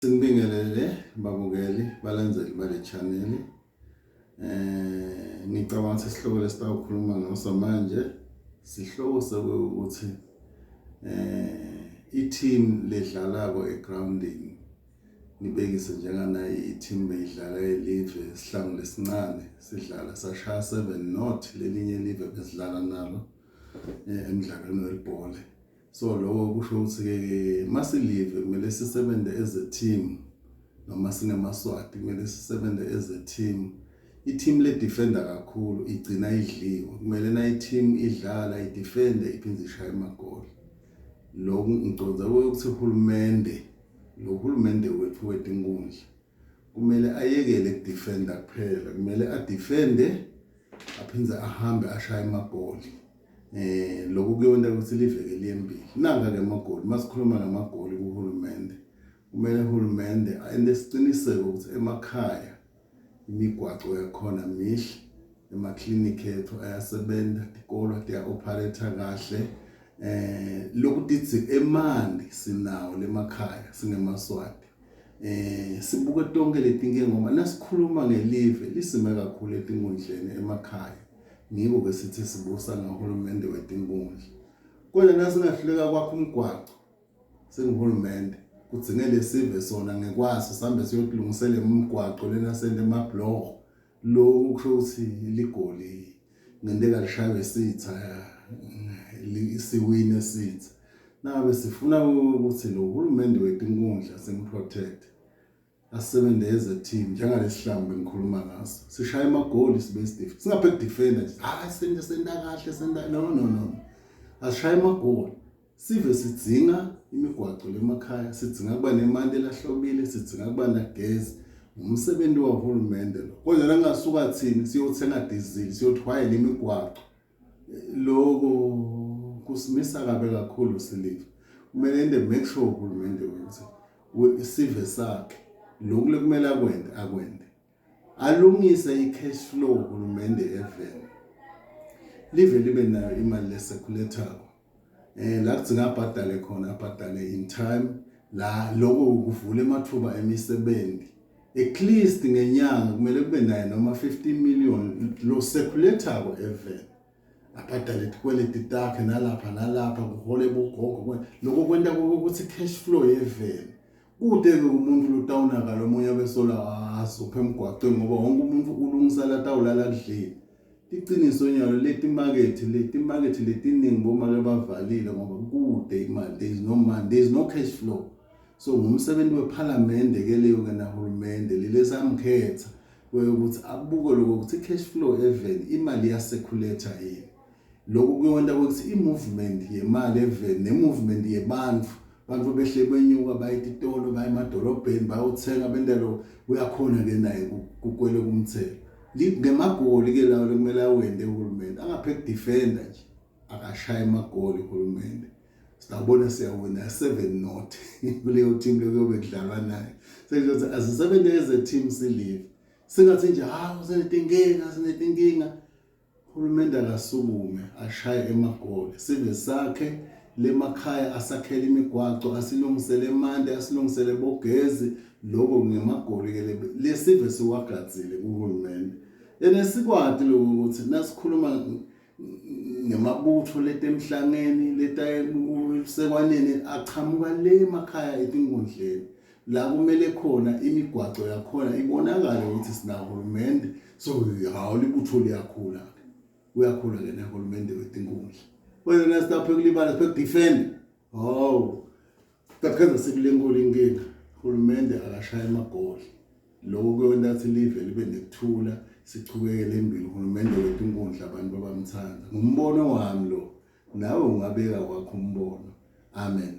Sinibingelele babukeli balandzeli bale channel. Eh ngicabanga ukuthi isihloko lesitawukhuluma ngaso manje sihloko sekuthi eh i-team ledlalako egroundini ngibekise njenganayi i-team beyidlala elive sihlangu lesincane sidlala sashaya 7 not lelinye live besidlala nalo eh, emdlalweni welibhola So lokho kusho ukuthi ke masilive kumele sisebenze as a team noma singemaswati kumele sisebenze as a team. I-team le defender kakhulu igcina idliwe. Kumele na i-team idlala idefende iphinde ishaye amagoli. Lokhu ngicondza ukuthi uhulumende lo hulumende wethu wetinkundla kumele ayekele kudefenda kuphela kumele adefende aphinde ahambe ashaye amagoli eh lokhu kuyonta ukuthi liveke liyembili nanka ke amagoli masikhuluma ngamagoli kuhulumende kumele uhulumende ende siciniseko ukuthi emakhaya imigwaco yakhona mihle emaklinikhi ethu ayasebenza tikolo tiya-operate kahle eh lokhu tithi emandi sinawo lemakhaya singemaswati eh sibuke tonke letinkinga ngoba nasikhuluma ngelive lisime kakhulu etinkundleni emakhaya ngiko ke sithi sibusa ngahulumende wetinkundla kodwa nasingahluleka kwakho umgwaco singuhulumende kudzingele sive sona ngekwaso sambe siyotilungisela imigwaco lena sente emabhuloho lokhu kusho ukuthi ligoli ngenteka lishaywe sitha siwine sitha nangabe sifuna ukuthi lo hulumende wetinkundla simprotect asebenze as a team njengalesihlambi bengikhuluma ngaso sishaya amagoli sibe stiff singaphe kudefenda nje hayi senta senta kahle senta no no no asishaya amagoli sive sidzinga imigwaco lemakhaya sidzinga kuba nemanti lahlobile sidzinga kuba nagezi ngumsebenzi wahulumende lo kodwa nangasuka thini siyothenga diesel siyothwayela imigwaco lokho kusimisa kabe kakhulu silive kumele ende make sure uhulumende ukuthi isive sakhe lokhu lekumele akwende akwende alungise i-cash flow uhulumende eveni live libe nayo imali lesekhulethako eh la kudzinga abhadale khona abhadale in time la lokho kuvula amathuba emisebenzi at least ngenyanga kumele kube naye noma 50 million lo circulator eveni abhadale tikweleti takhe nalapha nalapha kuhole bogogo lokho kwenta ukuthi cash flow yeveni kude-ke umuntu lotawunakala omunye abesola azopha emgwaqweni ngoba wonke umuntu ulungisa latawulala kudlile Iqiniso nyalo leti market leti market letiningi bomake bavalile ngoba kude imali there is no money there is no cash flow so ngumsebenzi wephalamende ke leyo ke nahulumende lele samkhetha ukuthi abuke lokho ukuthi cash flow eveni imali iyacirculate yini lokhu kuyonta ukuthi i-movement yemali eveni ne-movement yebantfu bantu behle benyuka baye etitolo baye emadolobheni bayothenga bentelo uyakhona ke naye kukwele kumthelo ngemagoli ke lawo lekumele awende uhulumende angaphe kudefenda nje akashaye amagoli uhulumende sawubona siyawina 7 not kuleyo team leyo kudlalwa nayo sekuthi asisebenze as a team silive singathi nje hawu sinetinkinga sinetinkinga Uhulumende akasukume ashaye emagoli sive sakhe lemakhaya asakhele imigwaco asilungisele emanti asilungisele bogezi lokho ngemagoli ke lesive siwagadzile kuhulumende ene sikwati lokho ukuthi nasikhuluma ngemabutho letemhlangeni letayesekwaneni achamuka le emakhaya etinkundleni la kumele khona imigwaco yakhona ibonakale ukuthi sinahulumende so hawu libutho liyakhula ke uyakhula ke nahulumende wetinkundla wena nasitaphe kulibala siphe kudefend hawu takhenza sikule nkulu inkinga hulumende akashaya amagoli lokho kuyonta ukuthi live libe nekuthula sichubekele embili uhulumende wetinkundla abantu abamthanda ngumbono wami lo nawe ungabeka wakho umbono amen.